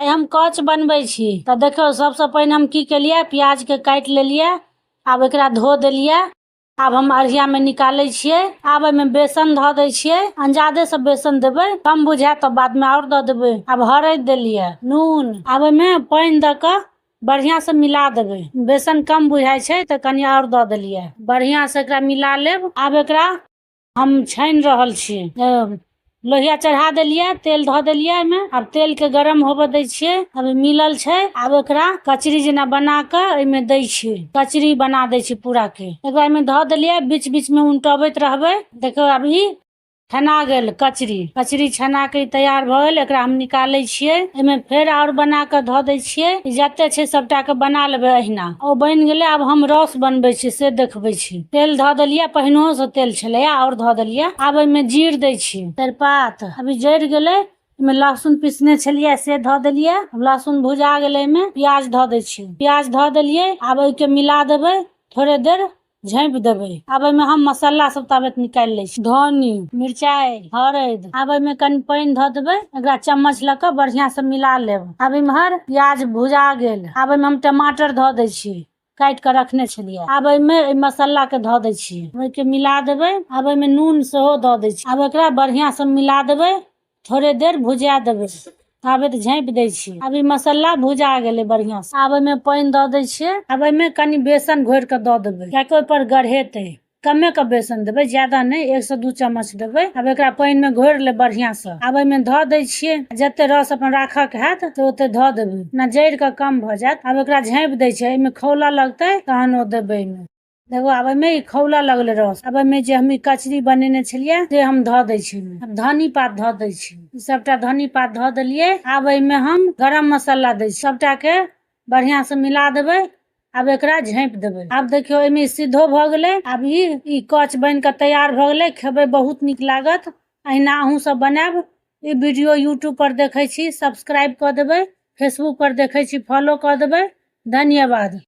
आइ हम कच बनबै छी। तऽ देखियौ, सबसँ पहिने हम की केलियै? प्याजके काटि लेलियै। आब एकरा धो देलियै। आब हम अरियामे निकालै छियै। आब एहिमे बेसन धऽ दै छियै। अंजादेसँ बेसन देबै, कम बुझायत तऽ बादमे आओर दऽ देबै। आब हरैद देलियै, नून। आब एहिमे पानि दऽ कऽ बढ़िआँसँ मिला देबै। बेसन कम बुझाइ छै तऽ कनि आओर दऽ देलियै। बढ़िआँसँ एकरा मिला लेब। आब एकरा हम छानि रहल छी। लोहिया चढ़ा देलियै, तेल धऽ देलियै एहिमे। आब तेलके गरम होबऽ दै छियै। आब मिलल छै। आब एकरा कचरी जेना बना कऽ एहिमे दै छियै। कचरी बना दै छियै पूराके। एकरा एहिमे धऽ देलियै, बीच बीचमे उनटबैत रहबै। देखियौ, आब ई छना गेल कचरी। कचरी छना के तैयार भऽ गेल। एकरा हम निकालै छियै। एहिमे फेर आओर बना कऽ धऽ दै छियै। जते छै सबटा के बना लेबै अहिना। ओ बनि गेलै। आब हम रस बनबै छी, से देखबै छी। तेल धऽ देलियै, पहिनहो से तेल छलैया, आओर धऽ देलियै। आब एहिमे जीर दै छी, तेजपात। अभी जरि गेलै। एहिमे लहसुन पीसने छलियै, से धऽ देलियै। लहसुन भुजा गेलै। एहिमे प्याज धऽ दै छियै। प्याज धऽ देलियै। आब एहिके मिला देबै, थोड़े देर झाँपि देबै। आब एहिमे हम मसाला सब ताबत निकालि लै छी, धनी, मिरचाइ, हरैद। आब एहिमे कनि पानि धऽ देबै। एकरा चम्मच लऽ कऽ बढ़िआँ से मिला लेब। आब इम्हर प्याज भुजा गेल। आब एहिमे हम टमाटर धऽ दै छी, काटि कऽ रखने छलियै। आब एहिमे एहि मसालाके धऽ दै छियै, ओहिके मिला देबै। आब एहिमे नून सेहो धऽ दै छी। आब एकरा बढ़िआँसँ मिला देबै, थोड़े देर भुजा देबै, ताबे झाँपि दै छियै। आब ई मसाला भुजा गेलै बढ़िआँसँ। आब एहिमे पानि दऽ दै छियै। आब एहिमे कनि बेसन घोरि कऽ दऽ देबै, कियाकि ओहिपर गढ़ेतै। कमे कऽ बेसन देबै, ज्यादा नहि, 1 सँ 2 चम्मच देबै। आब एकरा पानिमे घोरि लेब बढ़िआँसँ। आब एहिमे धऽ दै छियै। जते रस अपन राखऽके हैत से ओते धऽ देबै ना, जरि कऽ कम भऽ जायत। आब एकरा झाँपि दै छियै। एहिमे खौलऽ लगतै तहन ओ देबै एहिमे। देखो, आब एहिमे ई खौलऽ लगलै रस। आब एहिमे जे हम ई कचरी बनेने छलियै, से हम धऽ दै छियै। आब धनी पात धऽ दै छियै। ई सबटा धनी पात धऽ देलियै। आब एहिमे हम गरम मसाला दै छियै। सबटाके बढ़िआँसँ मिला देबै। आब एकरा झाँपि देबै। आब देखियौ, एहिमे सिद्धो भऽ गेलै। आब ई ई कच बनि कऽ तैयार भऽ गेलै। खेबै, बहुत नीक लागत। अहिना अहूँ सब बनायब। ई वीडियो यूट्यूब पर देखै छी, सब्सक्राइब कऽ देबै। फेसबुक पर देखै छी, फॉलो कऽ देबै। धन्यवाद।